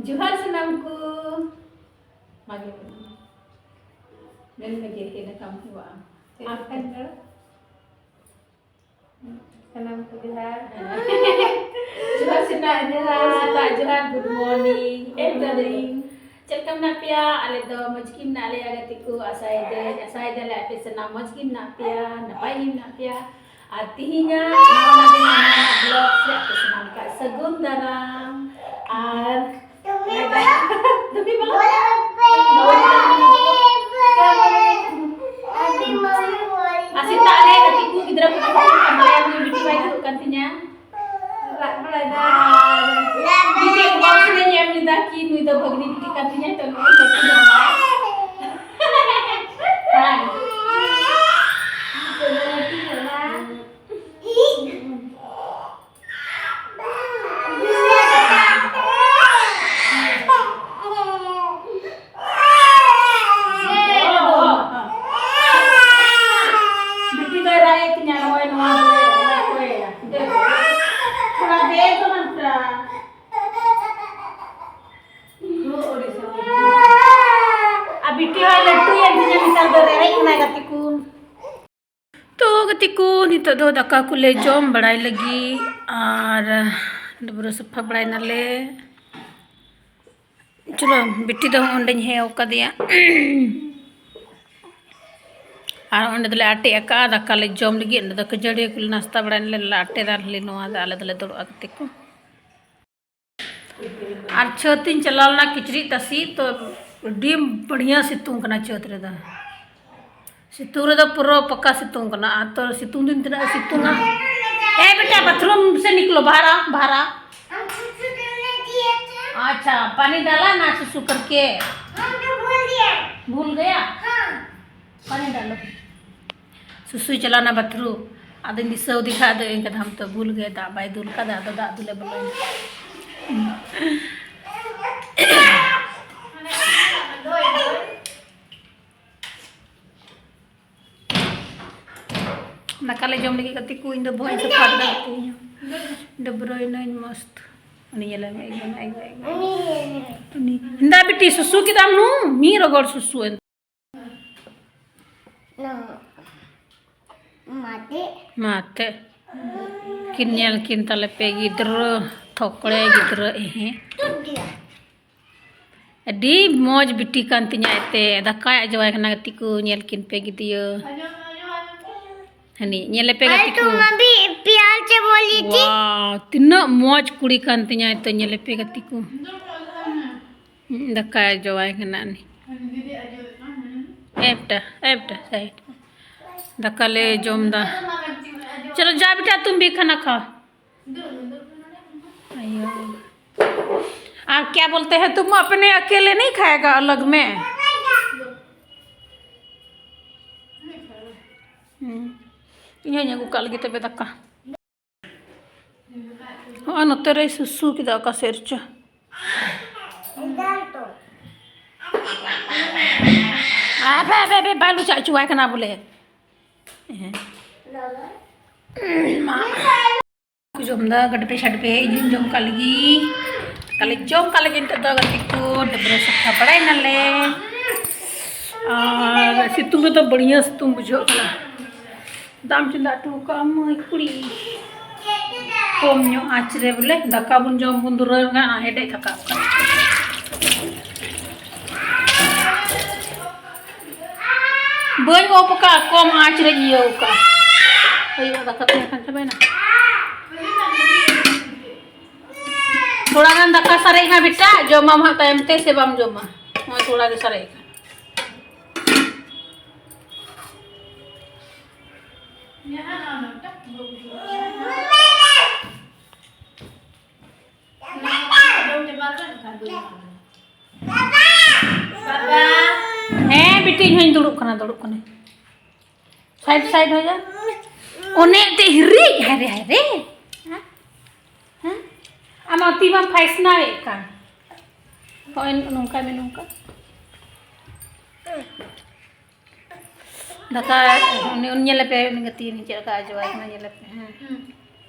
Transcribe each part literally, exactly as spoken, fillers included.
ᱡᱚᱦᱟᱨ ᱥᱟᱱᱟᱢ ᱠᱚ᱾ ᱢᱟᱜᱮ ᱢᱮᱱ ᱢᱮᱜᱮ ᱤᱱᱟᱹ ᱠᱷᱟᱱ ᱦᱩᱭᱩᱜᱼᱟ᱾ ᱟᱨ ᱠᱷᱟᱱ ᱫᱚ ᱥᱟᱱᱟᱢ ᱠᱚ ᱡᱚᱦᱟᱨ᱾ ᱡᱚᱦᱟᱨ, ᱥᱮᱛᱟᱜ ᱡᱚᱦᱟᱨ, ᱥᱮᱛᱟᱜ ᱡᱚᱦᱟᱨ, good morning, good morning. ᱪᱮᱫ ᱞᱮᱠᱟ ᱢᱮᱱᱟᱜ ᱯᱮᱭᱟ? ᱟᱞᱮ ᱫᱚ ᱢᱚᱡᱽ ᱜᱮ ᱢᱮᱱᱟᱜ ᱞᱮᱭᱟ ᱜᱟᱛᱮ ᱠᱚ᱾ ᱟᱥᱟᱭᱮᱫᱟᱹᱧ, ᱟᱥᱟᱭᱮᱫᱟᱞᱮ ᱟᱯᱮ ᱥᱟᱱᱟᱢ ᱢᱚᱡᱽ ᱜᱮ ᱢᱮᱱᱟᱜ ᱯᱮᱭᱟ, ᱱᱟᱯᱟᱭ ᱜᱮ ᱢᱮᱱᱟᱜ ᱯᱮᱭᱟ᱾ ᱟᱨ ᱛᱤᱦᱤᱧᱟᱜ ᱱᱟᱣᱟ ᱱᱟᱣᱟ vlog ᱥᱮ ᱟᱯᱮ ᱥᱟᱱᱟᱢ ᱠᱚ ᱥᱟᱹᱜᱩᱱ ᱫᱟᱨᱟᱢ᱾ ᱟᱨ ᱫᱩᱢᱤ ᱵᱚᱞᱚ᱾ ᱟᱨ ᱥᱮᱛᱟᱜ ᱨᱮ ᱜᱟᱛᱮ ᱠᱚ ᱜᱤᱫᱽᱨᱟᱹ ᱠᱚ ᱠᱚ ᱠᱟᱱ ᱛᱟᱞᱮᱭᱟ, ᱱᱩᱭ ᱵᱤᱴᱤ ᱵᱟᱭ ᱫᱩᱲᱩᱵ ᱠᱟᱱ ᱛᱤᱧᱟ᱾ ᱨᱟᱜ ᱵᱟᱲᱟᱭᱮᱫᱟ᱾ ᱟᱨ ᱵᱤᱴᱤ box ᱨᱮᱧ ᱮᱢ ᱞᱮᱫᱟ ᱠᱤ ᱱᱩᱭ ᱫᱚ ᱵᱷᱟᱹᱜᱽᱱᱤ ᱵᱤᱴᱤ ᱠᱟᱱ ᱛᱤᱧᱟᱭ, ᱛᱚ ᱱᱩᱭ ᱫᱚ ᱵᱷᱟᱹᱜᱽᱱᱤ ᱫᱚ ᱵᱟᱝ᱾ ᱦᱮᱸ᱾ ᱵᱤᱴᱤ ᱫᱚᱭ ᱨᱟᱜ ᱮᱫ ᱛᱤᱧᱟ, ᱱᱚᱜᱼᱚᱭ ᱱᱚᱣᱟ ᱫᱚᱞᱮ ᱚᱠᱚᱭᱮᱭᱟ? ᱫᱮ, ᱛᱷᱚᱲᱟ ᱫᱮ ᱛᱚ ᱱᱟᱝ ᱛᱷᱚᱲᱟ᱾ ᱟᱨ ᱵᱤᱴᱤ ᱦᱚᱸᱭ ᱞᱟᱹᱴᱩᱭᱮᱱ ᱛᱤᱧᱟ, ᱱᱮᱛᱟᱨ ᱫᱚ ᱨᱮᱨᱮᱡ ᱠᱟᱱᱟᱭ ᱜᱟᱛᱮ ᱠᱚ᱾ ᱛᱚ ᱜᱟᱛᱮ ᱠᱚ, ᱱᱤᱛᱚᱜ ᱫᱚ ᱫᱟᱠᱟ ᱠᱚᱞᱮ ᱡᱚᱢ ᱵᱟᱲᱟᱭ ᱞᱟᱹᱜᱤᱫ, ᱟᱨ ᱰᱟᱹᱵᱽᱨᱟᱹ ᱥᱟᱯᱷᱟ ᱵᱟᱲᱟᱭ ᱱᱟᱞᱮ᱾ ᱪᱚᱞᱚ, ᱵᱤᱴᱤ ᱫᱚ ᱚᱸᱰᱮᱧ ᱦᱮᱡ ᱟᱠᱟᱫᱮᱭᱟ᱾ ᱟᱨ ᱚᱸᱰᱮ ᱫᱚᱞᱮ ᱟᱴᱮᱫ ᱟᱠᱟᱫᱼᱟ ᱫᱟᱠᱟ ᱞᱮ ᱡᱚᱢ ᱞᱟᱹᱜᱤᱫ᱾ ᱚᱸᱰᱮ ᱫᱚ ᱠᱷᱟᱹᱡᱟᱹᱲᱤ ᱠᱚᱞᱮ ᱱᱟᱥᱛᱟ ᱵᱟᱲᱟᱭ ᱱᱟᱞᱮ, ᱞᱮ ᱟᱴᱮᱫᱟ ᱞᱮ ᱱᱚᱣᱟ ᱫᱚ, ᱟᱞᱮ ᱫᱚᱞᱮ ᱫᱩᱲᱩᱵᱼᱟ ᱜᱟᱛᱮ ᱠᱚ᱾ ᱟᱨ ᱪᱷᱟᱹᱛ ᱤᱧ ᱪᱟᱞᱟᱣ ᱞᱮᱱᱟ ᱠᱤᱪᱨᱤᱡ ᱛᱟᱥᱮ, ᱛᱚ ᱟᱹᱰᱤ ᱵᱟᱹᱲᱤᱭᱟᱹ ᱥᱤᱛᱩᱝ ᱠᱟᱱᱟ ᱪᱷᱟᱹᱛ ᱨᱮᱫᱚ᱾ ᱥᱤᱛᱩᱝ ᱨᱮᱫᱚ ᱯᱩᱨᱟᱹ ᱯᱟᱠᱟ ᱥᱤᱛᱩᱝ ᱠᱟᱱᱟ᱾ ᱟᱨ ᱛᱚ ᱥᱤᱛᱩᱝ ᱫᱤᱱ ᱛᱤᱱᱟᱹᱜ ᱮ ᱥᱤᱛᱩᱝᱟ? ᱮ ᱵᱮᱴᱟ, ᱵᱟᱛᱷᱨᱩᱢ ᱥᱮ ᱱᱤᱠᱞᱳ, ᱵᱟᱦᱟᱨᱟ, ᱵᱟᱦᱟᱨᱟ᱾ हम सुसु करने दिए थे। अच्छा, पानी डाला ना सुसु करके? हम तो भूल गया। भूल गया? हाँ। पानी डालो। ᱥᱩᱥᱩᱭ ᱪᱟᱞᱟᱣᱱᱟ ᱵᱟᱛᱷᱨᱩᱢ᱾ ᱟᱫᱚᱧ ᱫᱤᱥᱟᱹᱣ ᱫᱤ ᱠᱷᱟᱡ ᱫᱚ ᱤᱧ ᱠᱟᱫᱟ, ᱦᱟᱢ ᱛᱚ ᱵᱷᱩᱞ ᱜᱮ, ᱫᱟᱜ ᱵᱟᱭ ᱫᱩᱞ ᱠᱟᱫᱟ, ᱟᱫᱚ ᱫᱟᱜ ᱫᱩᱞᱮ ᱵᱚᱞᱚᱭᱮᱱᱟ᱾ ᱫᱟᱠᱟ ᱞᱮ ᱡᱚᱢ ᱞᱟᱹᱜᱤᱫ ᱜᱟᱛᱮ ᱠᱚ, ᱤᱧ ᱫᱚ ᱵᱚᱦᱚᱜ ᱤᱧ ᱥᱟᱯᱷᱟ ᱠᱮᱫᱟ ᱜᱟᱛᱮ ᱤᱧ ᱦᱚᱸ᱾ ᱰᱟᱹᱵᱽᱨᱟᱹᱭᱮᱱᱟᱹᱧ ᱢᱚᱥᱛ᱾ ᱩᱱᱤ ᱧᱮᱞᱮ ᱢᱮ, ᱮᱜᱳ ᱱᱟ, ᱮᱜᱳ, ᱮᱜᱳ᱾ ᱩᱱᱤ, ᱦᱮᱸᱫᱟ ᱵᱤᱴᱤ, ᱥᱩᱥᱩ ᱠᱮᱫᱟᱢ ᱱᱩ? ᱢᱤᱫ ᱨᱚᱜᱚᱲ ᱥᱩᱥᱩ ᱮᱱ᱾ ᱱᱚ᱾ ᱢᱟᱛᱮ᱾ ᱢᱟᱛᱮ᱾ ᱠᱤᱱ ᱧᱮᱞ ᱠᱤᱱ ᱛᱟᱞᱮ ᱯᱮ ᱜᱤᱫᱽᱨᱟᱹ, ᱛᱷᱚᱠᱲᱮ ᱜᱤᱫᱽᱨᱟᱹ, ᱮᱦᱮᱸ᱾ ᱛᱩᱫ ᱜᱮᱭᱟ᱾ ᱟᱹᱰᱤ ᱢᱚᱡᱽ ᱵᱤᱴᱤ ᱠᱟᱱ ᱛᱤᱧᱟᱹ ᱮᱱᱛᱮ᱾ ᱫᱟᱠᱟᱭ ᱟᱡᱚᱣᱟᱭ ᱠᱟᱱᱟ ᱜᱟᱛᱮ ᱠᱚ, ᱧᱮᱞ ᱠᱤᱱ ᱯᱮ ᱜᱤᱫᱽᱨᱟᱹ᱾ ᱦᱟᱹᱱᱤ, ᱧᱮᱞᱮ ᱯᱮ ᱜᱟᱛᱮ ᱠᱚ᱾ ᱛᱩᱢ ᱟᱵᱷᱤ ᱯᱭᱟᱨ ᱥᱮ ᱵᱳᱞᱤ ᱛᱷᱤ᱾ ᱣᱟᱣ, ᱛᱤᱱᱟᱹᱜ ᱢᱚᱡᱽ ᱠᱩᱲᱤ ᱠᱟᱱ ᱛᱤᱧᱟᱹ ᱮᱱᱛᱮ, ᱧᱮᱞᱮ ᱯᱮ ᱜᱟᱛᱮ ᱠᱚ᱾ ᱫᱟᱠᱟᱭ ᱟᱡᱚᱣᱟᱭ ᱠᱟᱱᱟ ᱩᱱᱤ᱾ ᱮᱯᱴᱟ, ᱮᱯᱴᱟ, side᱾ ᱫᱟᱠᱟ ᱞᱮ ᱡᱚᱢ ᱫᱟ᱾ चलो जा बेटा, तुम भी खाना खाओ। अयो। आप क्या बोलते हैं, तुम अपने अकेले नहीं खाएगा अलग में? ᱦᱩᱸ᱾ ᱤᱧ ᱦᱚᱸᱧ ᱟᱹᱜᱩ ᱠᱟᱜ ᱞᱟᱹᱜᱤᱫ ᱛᱚᱵᱮ ᱫᱟᱠᱟ᱾ ᱦᱚᱸᱜᱼᱚᱭ ᱱᱚᱛᱮ ᱨᱮᱭ ᱥᱩᱥᱩ ᱠᱮᱫᱟ ᱚᱠᱟ ᱥᱮᱫ ᱨᱮᱪᱚ᱾ ᱟᱵᱮ, ᱟᱵᱮ, ᱟᱵᱮ, ᱵᱟᱭ ᱞᱩᱪᱟᱜ ᱦᱚᱪᱚᱣᱟᱭ ᱠᱟᱱᱟ ᱵᱚᱞᱮ᱾ ᱦᱮᱸ᱾ ᱢᱟ᱾ ᱠᱚ ᱡᱚᱢ ᱫᱟ, ᱜᱟᱰᱯᱮ ᱥᱟᱰᱯᱮ, ᱤᱧ ᱦᱚᱸᱧ ᱡᱚᱢ ᱠᱟᱜ ᱞᱟᱹᱜᱤᱫ᱾ ᱛᱟᱦᱞᱮ ᱡᱚᱢ ᱠᱟᱜ ᱞᱟᱹᱜᱤᱫ ᱱᱤᱛᱚᱜ ᱫᱚ ᱜᱟᱛᱮ ᱠᱚ, ᱰᱟᱹᱵᱽᱨᱟᱹ ᱥᱟᱯᱷᱟ ᱵᱟᱲᱟᱭ ᱱᱟᱞᱮ᱾ ᱟᱨ ᱥᱤᱛᱩᱝ ᱨᱮᱫᱚ ᱵᱟᱹᱲᱤᱭᱟᱹ ᱥᱤᱛᱩᱝ ᱵᱩᱡᱷᱟᱹᱜ ᱠᱟᱱᱟ᱾ ᱫᱟᱜ ᱮᱢ ᱪᱚᱸᱫᱟ ᱦᱚᱴᱚ ᱠᱟᱜᱼᱟ ᱢᱟᱹᱭ ᱠᱩᱲᱤ᱾ ᱠᱚᱢ ᱧᱚᱜ ᱟᱸᱪ ᱨᱮ ᱵᱚᱞᱮ ᱫᱟᱠᱟ ᱵᱚᱱ ᱡᱚᱢ ᱵᱚᱱ ᱫᱷᱩᱨᱟᱹᱣ ᱮᱱᱟ, ᱦᱮᱰᱮᱡ ᱨᱟᱠᱟᱵ ᱠᱟᱱᱟ᱾ ᱵᱟᱹᱧ ᱚᱯ ᱠᱟᱜᱼᱟ, ᱠᱚᱢ ᱟᱸᱪ ᱨᱮᱧ ᱤᱭᱟᱹᱣ ᱠᱟᱜᱼᱟ᱾ ᱦᱩᱭᱩᱜᱼᱟ, ᱫᱟᱠᱟ ᱛᱟᱦᱮᱸ ᱠᱷᱟᱱ ᱪᱟᱵᱟᱭᱮᱱᱟ᱾ ᱛᱷᱚᱲᱟ ᱜᱟᱱ ᱫᱟᱠᱟ ᱥᱟᱨᱮᱡ ᱢᱟ ᱵᱮᱴᱟ, ᱡᱚᱢᱟᱢ ᱦᱟᱸᱜ ᱛᱟᱭᱚᱢ ᱛᱮ ᱥᱮ ᱵᱟᱢ ᱡᱚᱢᱟ? ᱱᱚᱜᱼᱚᱭ ᱛᱷᱚᱲᱟ ᱜᱮ ᱥᱟᱨᱮᱡ ᱠᱟᱱᱟ᱾ ᱦᱮᱸ ᱵᱤᱴᱤ, ᱤᱧ ᱦᱚᱸᱧ ᱫᱩᱲᱩᱵ ᱠᱟᱱᱟ, ᱫᱩᱲᱩᱵ ᱠᱟᱹᱱᱟᱹᱧ᱾ Side, side ᱦᱚᱭ ᱡᱟ᱾ ᱚᱱᱮ ᱮᱱᱛᱮ ᱦᱤᱨᱤᱡ, ᱦᱟᱭ ᱨᱮ, ᱦᱟᱭ ᱨᱮ᱾ ᱦᱮᱸ? ᱦᱮᱸ? ᱟᱢᱟᱜ ᱛᱤ ᱢᱟᱢ ᱯᱷᱟᱭᱥᱱᱟᱣᱮᱫ ᱠᱟᱱ᱾ ᱦᱚᱸᱜᱼᱚᱭ ᱱᱚᱝᱠᱟᱭ ᱢᱮ, ᱱᱚᱝᱠᱟ᱾ ᱫᱟᱠᱟ, ᱩᱱᱤ, ᱩᱱᱤ ᱧᱮᱞᱮ ᱯᱮ, ᱩᱱᱤ ᱜᱟᱛᱮ ᱩᱱᱤ ᱪᱮᱫ ᱞᱮᱠᱟ ᱟᱡᱚᱣᱟᱭ ᱠᱟᱱᱟ, ᱧᱮᱞᱮ ᱯᱮ, ᱦᱮᱸ᱾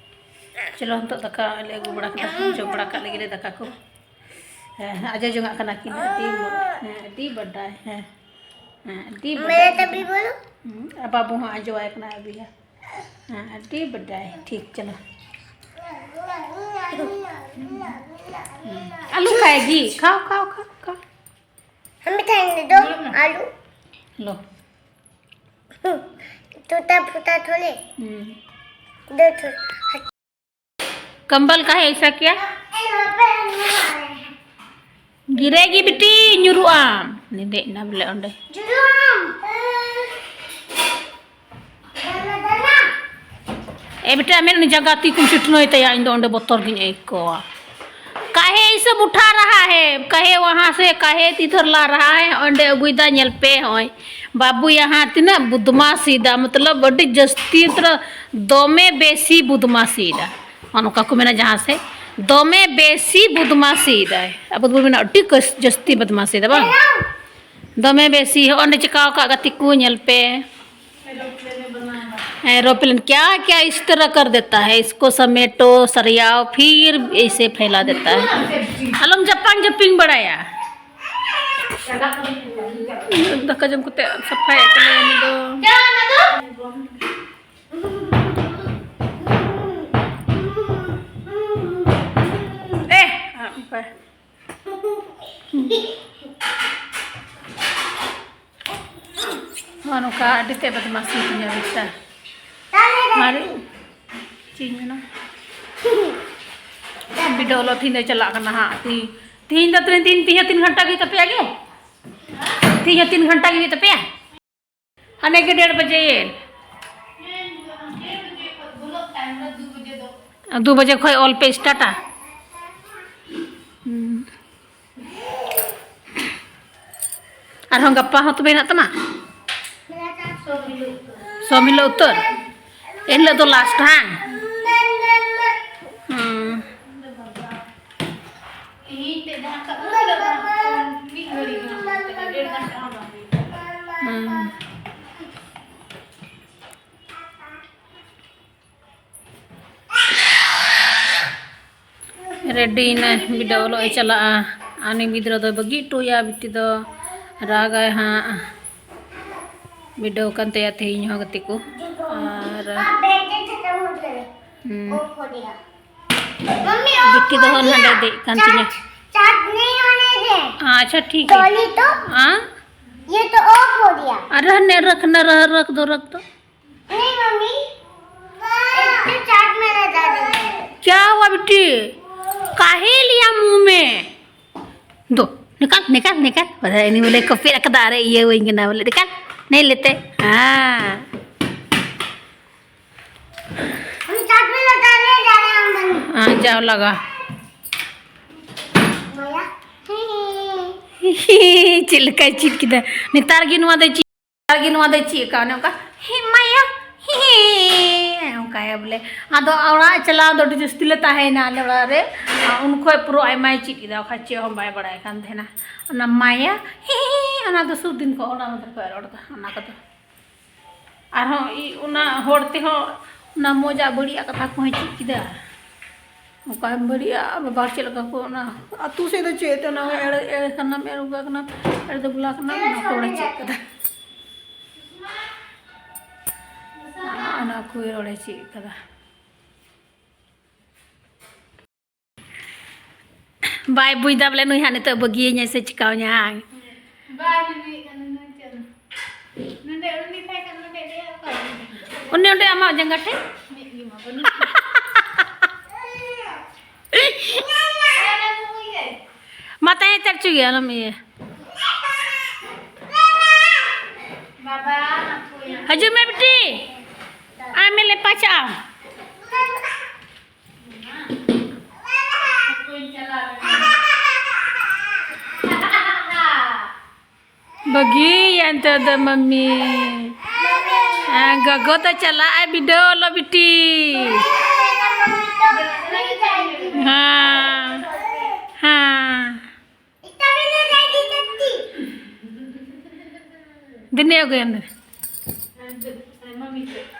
ᱪᱚᱞᱚ, ᱱᱤᱛᱚᱜ ᱫᱟᱠᱟ ᱞᱮ ᱟᱹᱜᱩ ᱵᱟᱲᱟ ᱠᱮᱫᱟ, ᱡᱚᱢ ᱵᱟᱲᱟ ᱠᱟᱜ ᱞᱮᱜᱮ ᱞᱮ ᱫᱟᱠᱟ ᱠᱚ᱾ ᱦᱮᱸ, ᱟᱡᱚ ᱡᱚᱝᱟᱜ ᱠᱟᱱᱟ ᱠᱤᱱ᱾ ᱟᱹᱰᱤ ᱢᱚᱡᱽ, ᱦᱮᱸ, ᱟᱹᱰᱤ ᱵᱟᱰᱟᱭ, ᱦᱮᱸ, ᱦᱮᱸ, ᱟᱹᱰᱤ ᱵᱟᱰᱟᱭ᱾ ᱦᱩᱸ, ᱟᱨ ᱵᱟᱹᱵᱩ ᱦᱚᱸ ᱟᱡᱚᱣᱟᱭ ᱠᱟᱱᱟ ᱟᱹᱜᱩᱭᱟ᱾ ᱦᱮᱸ, ᱟᱹᱰᱤ ᱵᱟᱰᱟᱭ᱾ ᱴᱷᱤᱠ, ᱪᱚᱞᱚ᱾ ᱦᱩᱸ᱾ ᱟᱞᱩ ᱠᱷᱟᱭᱮᱜᱤ? ᱠᱷᱟᱣ, ᱠᱷᱟᱣ, ᱠᱷᱟᱣ, ᱠᱷᱟᱣ᱾ हम भी खाएंगे, दो आलू। लो। टूटा फूटा थोड़े। हम्म। दो ठो। कंबल का है ऐसा क्या? गिरेगी बिटी, ᱧᱩᱨᱩᱜ ᱟᱢ᱾ ᱱᱤᱫᱮᱡ ᱮᱱᱟ ᱵᱚᱞᱮ ᱚᱸᱰᱮ᱾ ए बेटा, मेरे ᱡᱟᱸᱜᱟ ᱛᱤ ᱠᱚᱢ ᱪᱩᱴᱱᱚᱭ ᱛᱟᱭᱟ, ᱤᱧ ᱫᱚ ᱚᱸᱰᱮ ᱵᱚᱛᱚᱨ ᱜᱤᱧ ᱟᱹᱭᱠᱟᱹᱣᱟ। काहे ये सब उठा रहा है, काहे वहाँ से, काहे इधर ला रहा है, ᱚᱸᱰᱮ ᱟᱹᱜᱩᱭᱮᱫᱟ, ᱧᱮᱞ ᱯᱮ, ᱦᱚᱸᱜᱼᱚᱭ ᱵᱟᱹᱵᱩ ᱭᱟᱦᱟᱸ ᱛᱤᱱᱟᱹᱜ ᱵᱚᱫᱢᱟᱥᱤᱫᱟ, ᱢᱚᱛᱞᱚᱵ ᱟᱹᱰᱤ ᱡᱟᱹᱥᱛᱤ, ᱢᱚᱛᱞᱚᱵ ᱫᱚᱢᱮ ᱵᱮᱥᱤ ᱵᱚᱫᱢᱟᱥᱤᱫᱟ᱾ ᱚᱱᱠᱟ ᱠᱚ ᱢᱮᱱᱟ ᱡᱟᱦᱟᱸ ᱥᱮ, ᱫᱚᱢᱮ ᱵᱮᱥᱤ ᱵᱚᱫᱢᱟᱥᱤᱫᱟᱭ᱾ ᱟᱵᱚ ᱫᱚᱵᱚᱱ ᱢᱮᱱᱟ ᱟᱹᱰᱤ ᱠᱟᱹᱥ-, ᱡᱟᱹᱥᱛᱤ ᱵᱚᱫᱢᱟᱥᱤᱫᱟ ᱵᱟᱝ? ᱫᱚᱢᱮ ᱵᱮᱥᱤ᱾ ᱦᱚᱸᱜᱼᱚ ᱚᱸᱰᱮ ᱪᱤᱠᱟᱹᱣ ᱟᱠᱟᱫ ᱜᱟᱛᱮ ᱠᱚ, ᱧᱮᱞ ᱯᱮ᱾ एरोप्लेन क्या क्या इस तरह कर देता है, इसको समेटो, सरियाओ, फिर ऐसे फैला देता है। ᱟᱞᱚᱢ ᱡᱟᱯᱟᱝ ᱡᱟᱹᱯᱤᱝ ᱵᱟᱲᱟᱭᱟ᱾ ᱫᱟᱠᱟ ᱡᱚᱢ ᱠᱟᱛᱮ ᱥᱟᱯᱷᱟᱭᱮᱫ ᱛᱟᱞᱮᱭᱟ ᱩᱱᱤ ᱫᱚ᱾ ᱮ, ᱟᱯᱮ᱾ ᱱᱚᱜᱼᱚ ᱱᱚᱝᱠᱟ ᱟᱹᱰᱤ ᱛᱮᱫ ᱵᱚᱫᱢᱟᱥᱤ ᱛᱤᱧᱟ ᱵᱮᱴᱟ᱾ ᱟᱨ ᱪᱮᱫ ᱤᱧ ᱢᱮᱱᱟ? ᱵᱤᱰᱟᱹᱣ ᱚᱞᱚᱜ ᱛᱤᱦᱤᱧ ᱫᱚᱭ ᱪᱟᱞᱟᱜ ᱠᱟᱱᱟ ᱦᱟᱸᱜ᱾ ᱛᱤᱦᱤᱧ, ᱛᱤᱦᱤᱧ ᱫᱚ ᱛᱤᱱᱟᱹᱜ ᱫᱤᱱ, ᱛᱤᱦᱤᱧ ᱦᱚᱸ ᱛᱤᱱ ᱜᱷᱚᱱᱴᱟ ᱜᱮ ᱦᱩᱭᱩᱜ ᱛᱟᱯᱮᱭᱟ ᱜᱮ? ᱛᱤᱦᱤᱧ ᱦᱚᱸ ᱛᱤᱱ ᱜᱷᱚᱱᱴᱟ ᱜᱮ ᱦᱩᱭᱩᱜ ᱛᱟᱯᱮᱭᱟ? ᱦᱟᱱᱮ ᱜᱮ ᱰᱮᱲ ᱵᱟᱡᱮ ᱭᱮᱱ᱾ ᱫᱩ ᱵᱟᱡᱮ ᱠᱷᱚᱡ ᱚᱞ ᱯᱮ ᱥᱴᱟᱨᱴᱟ᱾ ᱦᱩᱸ᱾ ᱟᱨᱦᱚᱸ ᱜᱟᱯᱟ ᱦᱚᱸ ᱛᱚᱵᱮ ᱦᱮᱱᱟᱜ ᱛᱟᱢᱟ? ᱥᱚᱢ ᱦᱤᱞᱳᱜ ᱩᱛᱟᱹᱨ? ᱮᱱ ᱦᱤᱞᱳᱜ ᱫᱚ ᱞᱟᱥᱴ, ᱦᱟᱝ? ᱦᱩᱸ᱾ ᱦᱩᱸ᱾ ᱨᱮᱰᱤᱭᱮᱱᱟᱭ, ᱵᱤᱰᱟᱹᱣ ᱚᱞᱚᱜ ᱮ ᱪᱟᱞᱟᱜᱼᱟ᱾ ᱟᱨ ᱩᱱᱤ ᱜᱤᱫᱽᱨᱟᱹ ᱫᱚᱭ ᱵᱟᱹᱜᱤ ᱦᱚᱴᱚᱭᱟ, ᱵᱤᱴᱤ ᱫᱚ ᱨᱟᱜᱟᱭ ᱦᱟᱸᱜ᱾ ᱵᱤᱰᱟᱹᱣ ᱠᱟᱱ ᱛᱟᱭᱟ ᱛᱮᱦᱮᱧ ᱦᱚᱸ ᱜᱟᱛᱮ ᱠᱚ᱾ ᱟᱨ ᱦᱩᱸ, ᱵᱤᱴᱤ ᱫᱚ ᱦᱚᱸ ᱱᱟᱰᱮ ᱫᱮᱡ ᱠᱟᱱ ᱛᱤᱧᱟ᱾ ᱟᱪᱪᱷᱟ, ᱴᱷᱤᱠ ᱜᱮᱭᱟ᱾ ᱟᱨ ᱟᱨ ᱦᱟᱱᱮ ᱨᱟᱠᱷ ᱱᱟ ᱨᱟᱠᱷ ᱫᱚ ᱨᱟᱠᱷ ᱫᱚ। नहीं मम्मी, एक तो चाट में लगा दे। क्या हुआ बिट्टी? काहे लिया मुंह में? दो, निकाल, निकाल, निकाल। पता नहीं बोले को फिर अकदा रहे ये वही ना बोले निकाल, नहीं लेते। हाँ। हम चाट में लगा ले जा रहे हैं हम। हाँ, जाओ लगा। भैया। ᱪᱮᱫ ᱞᱮᱠᱟᱭ ᱪᱮᱫ ᱠᱮᱫᱟ? ᱱᱮᱛᱟᱨ ᱜᱮ ᱱᱚᱣᱟ ᱫᱚᱭ ᱪᱮᱫ ᱟᱨ ᱜᱮ ᱱᱚᱣᱟ ᱫᱚᱭ ᱪᱮᱫ ᱠᱟᱜ ᱚᱱᱮ ᱚᱱᱠᱟ, "ᱦᱮᱸ, ᱢᱟᱭᱟ, ᱦᱮᱸ", ᱚᱱᱠᱟᱭᱟ ᱵᱚᱞᱮ᱾ ᱟᱫᱚ ᱚᱲᱟᱜ ᱪᱟᱞᱟᱣ ᱫᱚ ᱟᱹᱰᱤ ᱡᱟᱹᱥᱛᱤ ᱞᱮ ᱛᱟᱦᱮᱸᱭᱮᱱᱟ ᱟᱞᱮ ᱚᱲᱟᱜ ᱨᱮ᱾ ᱟᱨ ᱩᱱ ᱠᱷᱚᱡ ᱯᱩᱨᱟᱹ ᱟᱭᱢᱟᱭ ᱪᱮᱫ ᱠᱮᱫᱟ, ᱵᱟᱠᱷᱟᱡ ᱪᱮᱫ ᱦᱚᱸ ᱵᱟᱭ ᱵᱟᱲᱟᱭ ᱠᱟᱱ ᱛᱟᱦᱮᱱᱟ᱾ ᱚᱱᱟ "ᱢᱟᱭᱟ", "ᱦᱮᱸ", ᱚᱱᱟ ᱫᱚ ᱥᱩᱨ ᱫᱤᱱ ᱠᱷᱚᱱ ᱚᱱᱟ ᱢᱚᱛᱚ ᱠᱚ ᱨᱚᱲ ᱮᱫᱟ, ᱚᱱᱟ ᱠᱚᱫᱚ᱾ ᱟᱨᱦᱚᱸ ᱤ-, ᱚᱱᱟ ᱦᱚᱲ ᱛᱮᱦᱚᱸ ᱚᱱᱟ ᱢᱚᱡᱽ ᱟᱜ ᱵᱟᱹᱲᱤᱡ ᱟᱜ ᱠᱟᱛᱷᱟ ᱠᱚᱦᱚᱸᱭ ᱪᱮᱫ ᱠᱮᱫᱟ᱾ ᱚᱠᱟ ᱵᱟᱹᱲᱤᱡ ᱟᱜ ᱵᱟᱵᱟ ᱪᱮᱫ ᱞᱮᱠᱟ ᱠᱚ ᱚᱱᱟ ᱟᱹᱛᱩ ᱥᱮᱫ ᱫᱚ ᱪᱮᱫ ᱛᱮ ᱚᱱᱟ ᱮᱲᱮ, ᱮᱲᱮ ᱠᱟᱱᱟᱢ, ᱮᱲᱮ ᱵᱚᱞᱟ ᱠᱟᱱᱟᱢ, ᱮᱲᱮ ᱫᱚ ᱵᱚᱞᱟ ᱠᱟᱱᱟᱢ, ᱚᱱᱟ ᱠᱚ ᱨᱚᱲᱮ ᱪᱮᱫ ᱠᱟᱫᱟ᱾ ᱚᱱᱟ ᱠᱚ ᱨᱚᱲᱮ ᱪᱮᱫ ᱠᱟᱫᱟ᱾ ᱵᱟᱭ ᱵᱩᱡᱽ ᱫᱟ ᱵᱚᱞᱮ ᱱᱩᱭ ᱦᱟᱸᱜ ᱱᱤᱛᱚᱜ ᱵᱟᱹᱜᱤᱭᱟᱹᱧᱟᱭ ᱥᱮ ᱪᱤᱠᱟᱣᱧᱟ ᱦᱟᱸᱜ᱾ ᱵᱟᱭ ᱵᱩᱡᱽ ᱠᱟᱱᱟ ᱱᱩᱭ ᱪᱮᱫ᱾ ᱱᱚᱰᱮ ᱩᱱᱤ ᱛᱟᱦᱮᱸ ᱠᱟᱱ ᱱᱚᱰᱮ ᱞᱟᱹᱭᱟ ᱚᱠᱟ ᱨᱮ? ᱩᱱᱤ ᱚᱸᱰᱮ ᱟᱢᱟᱜ ᱡᱟᱸᱜᱟ ᱴᱷᱮᱡ᱾ ᱢᱤᱫ ᱜᱮ ᱢᱟ ᱵᱟᱹᱱᱩᱜ᱾ ᱢᱟ ᱛᱟᱦᱮᱸ ᱦᱟᱛᱟᱲ ᱦᱚᱪᱚ ᱜᱮᱭᱟ, ᱟᱞᱚᱢ ᱤᱭᱟᱹ᱾ ᱵᱟᱵᱟ, ᱦᱟᱹᱯᱳᱭᱟ᱾ ᱦᱤᱡᱩᱜ ᱢᱮ ᱵᱤᱴᱤ, ᱟᱢ ᱢᱮ ᱞᱮᱯᱟᱪᱟᱜ ᱟᱢ᱾ ᱵᱟᱹᱜᱤᱭᱮᱱ ᱛᱮ ᱫᱚ ᱢᱟᱢᱤ᱾ ᱦᱮᱸ, ᱜᱚᱜᱚ ᱫᱚ ᱪᱟᱞᱟᱜ ᱟᱭ ᱵᱤᱰᱟᱹᱣ ᱚᱞᱚᱜ ᱵᱤᱴᱤ᱾ ᱦᱮᱸ, ᱦᱮᱸ᱾ ᱫᱤᱱᱮ ᱟᱹᱜᱩᱭᱟᱢ ᱫᱤᱱᱮ᱾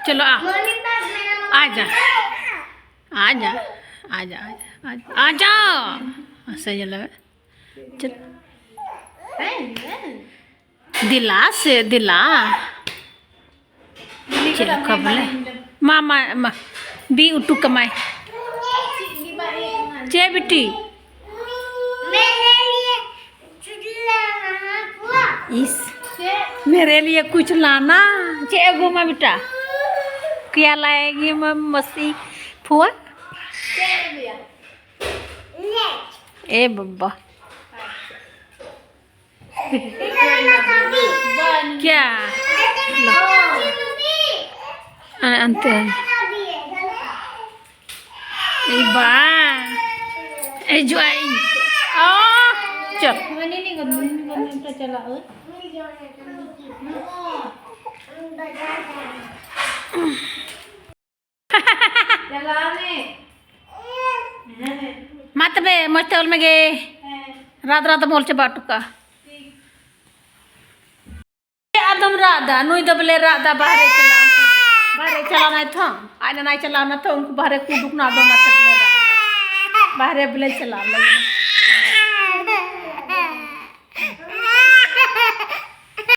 ᱪᱚᱞᱚ, ᱟ᱾ ᱟᱡᱟ᱾ ᱟᱡᱟ᱾ आजा, आजा, आजा, आजा। ऐसे ये लगे। चल। दिला से दिला। चल, खबले। मा, मा, मा। बी उठू कमाए। चे बिटी? मेरे लिए कुछ लाना है, फुआ। इस, मेरे लिए कुछ लाना। चे एगो मा बेटा? क्या लाएगी मा-, मसी फुआ? ले। ए बब्बा। क्या? अ-, अंते। ए बा। ए जो आई। ओ, चल। ᱢᱟᱱᱮ ᱱᱤ ᱜᱚᱱ-, ᱱᱤ ᱜᱚᱱ-, ᱱᱤ ᱜᱚᱱ-, ᱪᱟᱞᱟᱜ ᱟᱹᱧ᱾ ᱪᱟᱞᱟᱣ ᱢᱮ᱾ ᱦᱮᱸ᱾ ᱢᱟ ᱛᱚᱵᱮ, ᱢᱚᱡᱽ ᱛᱮ ᱚᱞ ᱢᱮᱜᱮ᱾ ᱦᱮᱸ᱾ ᱨᱟᱫ ᱨᱟᱫ ᱮᱢ ᱚᱞ ᱪᱟᱵᱟ ᱦᱚᱴᱚ ᱠᱟᱜᱼᱟ᱾ ᱴᱷᱤᱠ᱾ ᱟᱫᱚᱢ ᱨᱟᱜ ᱫᱟ, ᱱᱩᱭ ᱫᱚ ᱵᱚᱞᱮ ᱨᱟᱜ ᱫᱟ, ᱵᱟᱦᱨᱮ ᱪᱟᱞᱟᱣ, ᱩᱱᱠᱩ ᱵᱟᱦᱨᱮ ᱪᱟᱞᱟᱣ ᱱᱟᱭ ᱛᱷᱚ, ᱟᱡ ᱱᱟᱱᱟᱭ ᱪᱟᱞᱟᱣ ᱱᱟ ᱛᱷᱚ, ᱩᱱᱠᱩ ᱵᱟᱦᱨᱮ ᱠᱚ ᱩᱰᱩᱠ ᱱᱟ, ᱟᱫᱚ ᱚᱱᱟᱛᱮ ᱵᱚᱞᱮ ᱨᱟᱜ ᱫᱟ᱾ ᱵᱟᱦᱨᱮ ᱵᱚᱞᱮ ᱪᱟᱞᱟᱣ ᱞᱟᱹᱜᱤᱫ᱾